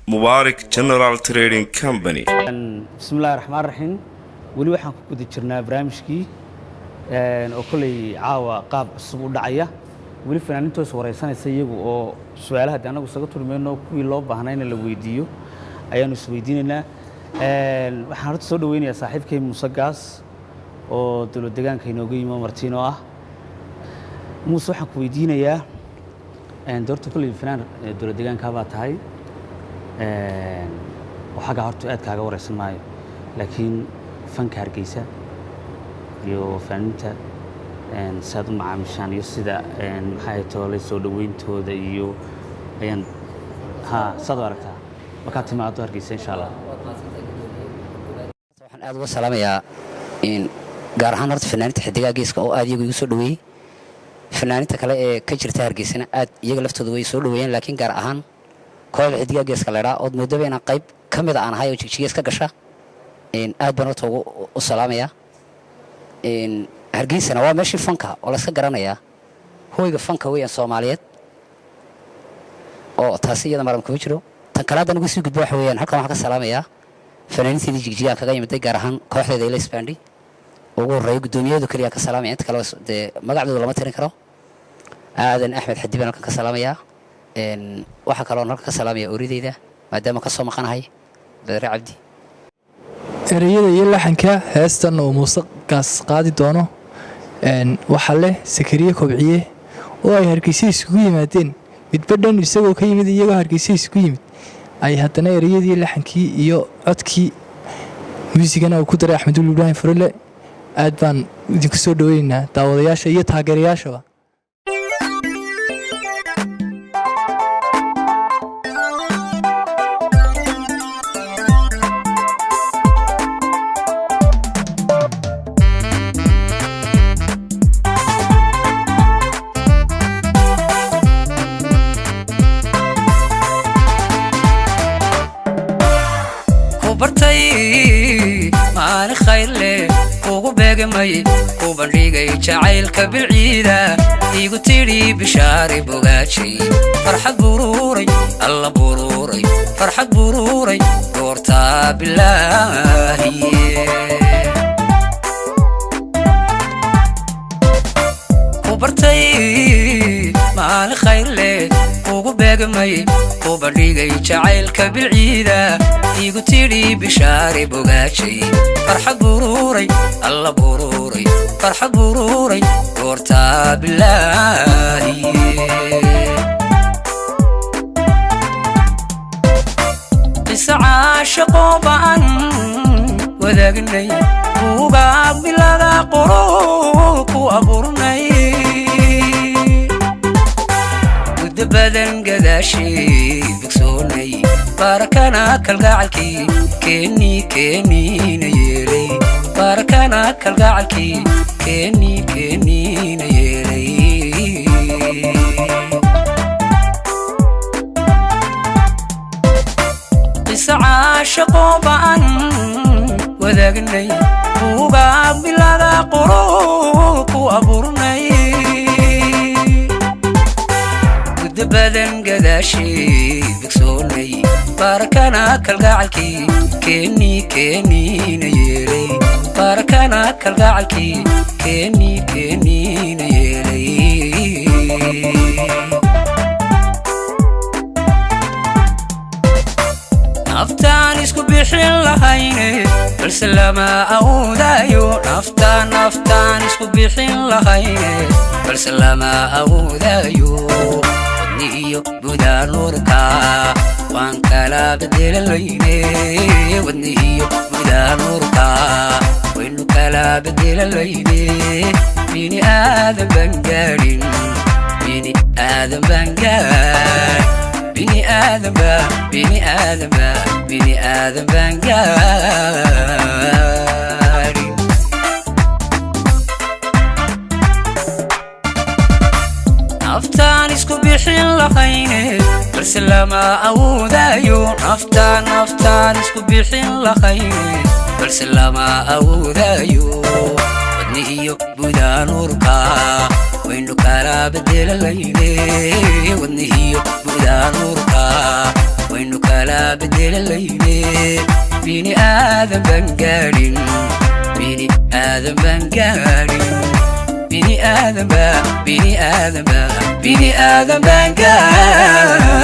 Mubaarik General Trading Company. Bismillahi raxmaan raxiim. Weli waxaan ku guda jirnaa barnaamijkii oo kolley caawa qaab cusub u dhacaya. Weli fanaaniintoos wareysanaysa iyagu oo su-aalaha de annagu isaga turmayno, kuwii loo baahnayna la weydiiyo ayaanu isweydiinaynaa. Waxaan horta soo dhaweynayaa saaxiibkay Muuse Gaas oo dowlad deegaanka inooga yimo martiino ah. Muuse, waxaan ku weydiinayaa de horta kolley fanaan dowlad deegaanka baa tahay oo xaggaa horta aad kaaga wareysan maayo, laakiin fanka Hargeysa iyo fanaaniinta si aad u macaamishaan iyo sida maxay toolay soo dhaweyntooda iyo ayaan ha saad u aragtaa markaad timaado Hargeysa, insha Allah? Waxaan aad uga salaamayaa gaar ahaan horta fanaaninta Xidigaha Geeska oo aad iyagu igu soo dhaweeyey. Fanaaninta kale ee ka jirta Hargeysana aad iyaga laftooda way soo dhaweeyeen, laakiin gaar ahaan kooxda Xidigaha Geeska laydhaa ood moodaba inaan qayb ka mida aan ahay oo Jigjigees ka gasha, aad baan horta u salaamayaa. Hargeysana waa meeshii fanka oo layska garanayaa, hoyga fanka weeyaan Soomaaliyeed, oo taasi iyada maram kuma jiro. Tan kale haddaan uga sii gudbo, waxa weeyaan halkan waxaan ka salaamayaa fanaaniinteedii Jigjigaan kaga yimiday, gaar ahaan kooxdeeda Ilays Band ugu horreeya. Guddoomiyadu keliya ka salaamaya, inta kale dee magacdooda lama tirin karo. Aadan Axmed Xadi baan halkan ka salaamayaa. Waxaa kaloon halkan ka salaamaya orideyda, maadaama ka soo maqanahay, Badre Cabdi. Ereyada iyo laxanka heestan oo Muuse Gaas qaadi doono waxaa leh Sakariye Kobciye, oo ay Hargeysa isugu yimaadeen midba dhan isagoo ka yimid. Iyagoo Hargeysa isugu yimid ay haddana ereyadii, laxankii iyo codkii, muusigana uu ku daray Axmedul Ibraahim Furele. Aad baan idinku soo dhaweynaynaa daawadayaasha iyo taageerayaashaba. Ku bartay maalin khayr leh, kugu beegmay, ku bandhigay jacaylka bilciida, igu tidhi bishaari bogaajay, farxad buruuray, alla buruuray, farxad buruuray goortaa bilaahiye. Ku bartay maalin khayr leh, kugu beegmay, ku bandhigay jacaylka bilciida, igu tidhi bishaari bogaajay, farxad buruuray, alla buruuray, farxad buruuray goortaa bilaahiye. Qisa caashaqoo ba'an wadaagnay, buugaag bilaga qoro ku abuurnay, muddo badan gadaashii bogsoonay, barakana kalgacalkii keeni keeniina yeelay, barakana kalgacalkii keeni keeniina yeelay. Qisa caashaqoo ba'an wadaagnay, buugaag bilaga qoro ku abuurnay, muddo badan gadaashii bogsoonay, barakana kalgacalkii keeni keeniina yeelay, barakana kalgacalkii keeni keeniina yeelay. Naftaan isku bixin lahayne, balse lama awoodayo. Naftaan, naftaan isku bixin lahayne, balse lama awoodayo. Wadni iyo budaanuurka waan kala bedelanayne, wadni iyo budaanuurka waynu kala bedelanayne. Bini aadan baan gaadhin, bini aadan baan gaadh, bini aadan ba, bini aadan ba, bini aadan baan gaadhin. Naftaan isku bixin lahayne, balse lama awoodayo. Naftaan, naftaan isku bixin lahayne, balse lama awoodayo. Wadni iyo budaanuurka waynu kala bedelanayne, wadnihiyo budaanuurka waynu kala kala bedelayne. Bini aadan baan gaadhin, bini aadan baan gaadhin, bini aadan ba, bini aadan ba, bini aadan baan gaadhin.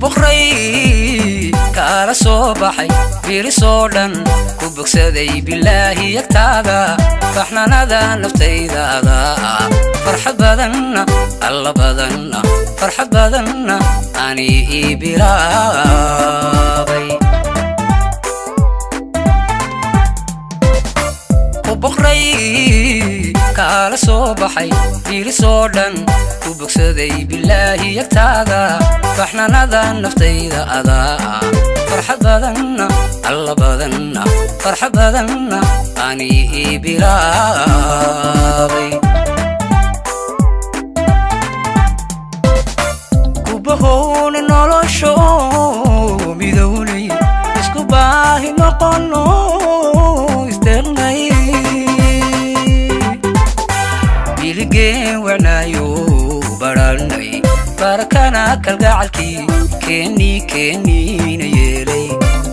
Boqray kaala soo baxay birisoo dhan ku bogsaday bilaahi yagtaada, baxnanada naftaydaada, farxad badanna alla badanna, farxad badanna ani ii bilaabay. Boqray kaala soo baxay birisoo dhan ku bogsaday bilaahi yagtaada, baxnanada naftayda adaa, farxad badanna alla badanna, farxad badanna ani ii bilaabay. Kubahowna nolosho midownay, isku baahi noqono isteeqnay, biligeen wacnaayo baranay, barakana kalgacalkii keeni keeniina yeelay,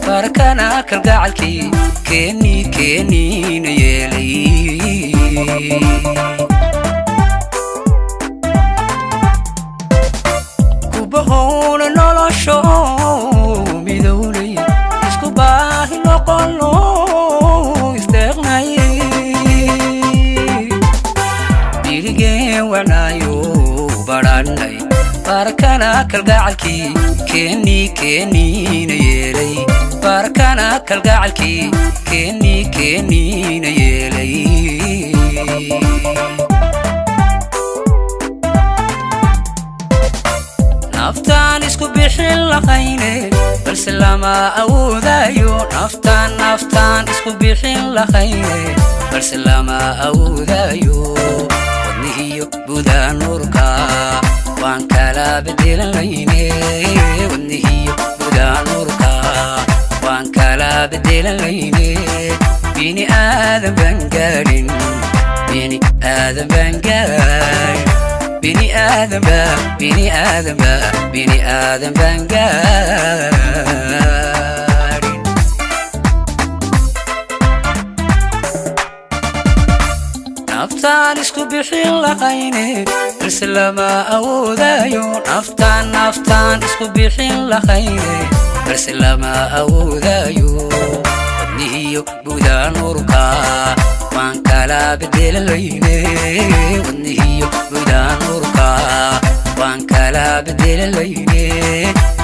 barakana kalgacalkii keeni keeniina yeelay. Kubahowna nolosho midownay, isku baahi noqono isteeqnay, biligeen wacnaayo baranay, barakana kalgacalkii keeni keeniina yeelay, barakana kalgacalkii keeni keeniina yeelay. Naftaan isku bixin lahayne, balse lama awoodayo. Naftaan, naftaan isku bixin lahayne, balse lama awoodayo. Wadnihiyo budaa nuurka waan kala bedelanayne, wadnihiyo budaa nuurka waan kala bedelanayne. Bini aadan baan gaadhin, bini aadan baan gaadhin, bini aadan ba, bini aadan ba, bini aadan baan gaadhin. Naftaan isku bixin lahayne, balse lama awoodayo. Naftaan, naftaan isku bixin lahayne, balse lama awoodayo. Wadnihiyo budaa nuurka waan kala bedelanayne, wadnihiyo budaa nuurka waan kala bedelanayne.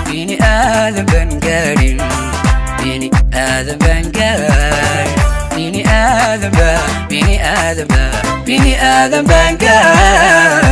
Bini aadan baan gaadhin, bini aadan baan gaadhin, bini aadan ba, bini aadan ba, bini aadan baan gaadhin.